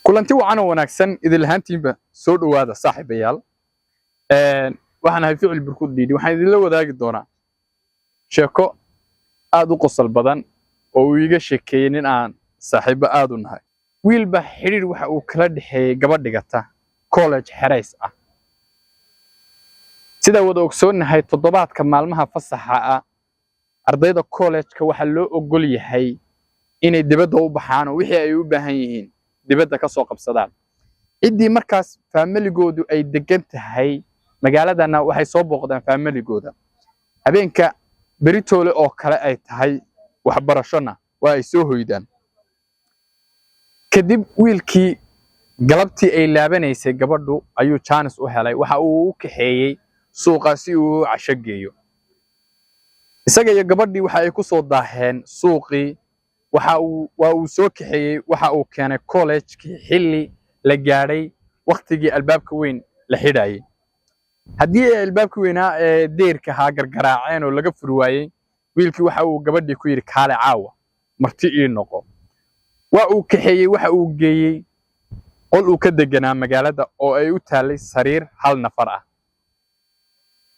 Kulanti wacan oo wanaagsan idin lahaantiinba, soo dhowaada saaxiibayaal. Waxaan ahay Ficil Burkud Dhiidhi. Waxaan idinla wadaagi doonaa sheeko aad u qosol badan oo uu iiga sheekeeyey nin aan saaxiibo aad u nahay. Wiilba xidhiir waxa uu kala dhexeeyey gabadh dhigata college xerays ah. Sidaa wada ogsoonnahay, toddobaadka maalmaha fasaxa ah ardayda college-ka waxaa loo ogol yahay inay dibadda u baxaan oo wixii ay u baahan yihiin dibadda ka soo qabsadaan. Ciddii markaas faamiligoodu ay degan tahay magaaladana waxay soo booqdaan faamiligooda. Habeenka beritoole oo kale ay tahay waxbarashona waa ay soo hoydaan. Kadib wiilkii galabtii ay laabanaysay gabadhu ayuu jaanis u helay. Waxa uu u kaxeeyey suuqa si uu u casho geeyo. Isaga iyo gabadhii waxa ay ku soo daaheen suuqii. Waxa uu waa uu soo kaxeeyey, waxa uu keenay college-kii xilli la gaadhay waktigii albaabka weyn la xidhayay. Haddii ay albaabkii weynaa ee deyrka ahaa gargaraaceen oo laga furi waayey, wiilkii waxa uu gabadhii ku yidhi, "Kaale, caawa marti ii noqo." Waa uu kaxeeyey, waxa uu geeyey qol uu ka deganaa magaalada oo ay u taallay sariir hal nafar ah.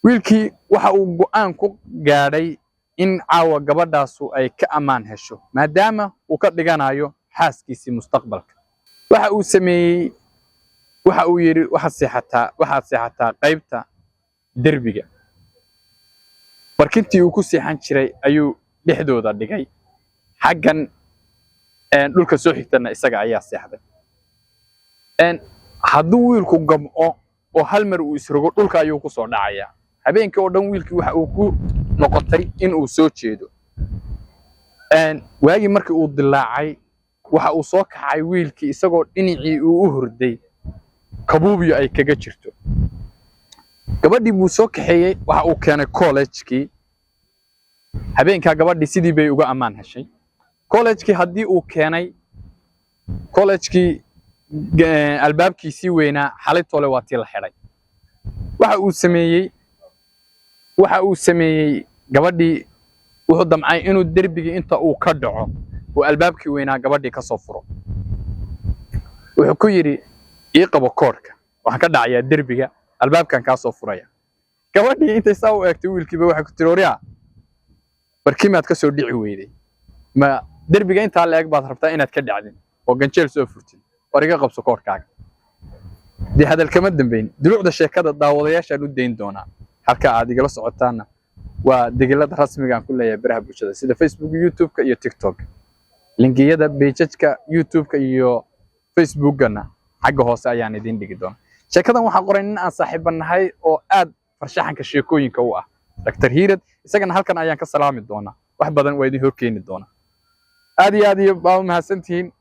Wiilkii waxa uu go'aan ku gaadhay in caawa gabadhaasu ay ka ammaan hesho, maadaama uu ka dhiganayo xaaskiisii mustaqbalka. Waxa uu sameeyey, waxa uu yidhi, Waxaad seexataa qaybta derbiga." Barkintii uu ku seexan jiray ayuu dhexdooda dhigay. Xaggan dhulka soo xigtana isaga ayaa seexday. Hadduu wiilku gamco oo hal mar uu isrogo, dhulka ayuu ku soo dhacayaa. Habeenkii oo dhan wiilkii waxa uu ku noqotay in uu soo jeedo. Waagii markii uu dilaacay, waxa uu soo kacay wiilkii isagoo dhinacii uu u hurday kabuubyo ay kaga jirto. Gabadhii buu soo kaxeeyey, waxa uu keenay college-kii. Habeenkaa gabadhii sidii bay uga ammaan heshay. College-kii haddii uu keenay, college-kii albaabkiisii weynaa xalay tole waa tii la xidhay. Waxa uu sameeyey, gabadhii wuxuu damcay inuu derbigii inta uu ka dhaco uu albaabkii weynaa gabadhii ka soo furo. Wuxuu ku yidhi, "Ii qabo koorka, waxaan ka dhacayaa derbiga, albaabkan kaa soo furaya." Gabadhii intay saa u eegtay wiilkiiba waxay ku tiri, "Waryaa, barkimaad ka soo dhici weyday? Ma derbiga intaa la eg baad rabtaa inaad ka dhacdin oo ganjeel soo furtid? War, iga qabso koorkaaga." Dee hadal kama dambayn. Dulucda sheekada daawadayaashaan u dayn doonaa. Halka aad igala socotaanna waa degilada rasmiga aan ku leeyahay baraha bulshada sida Facebook, YouTube-ka iyo TikTok. Linkiyada page-ka YouTube-ka iyo Facebook-gana xagga hoose ayaan idiin dhigi doonaa. Sheekadan waxaa qoray nin aan saaxiiba nahay oo aad farshaxanka sheekooyinka u ah, Dr. Hiirad. Isagana halkan ayaan ka salaami doonaa. Wax badan waa idin horkeeni doonaa. Aad iyo aad iyo baa u mahadsantihiin.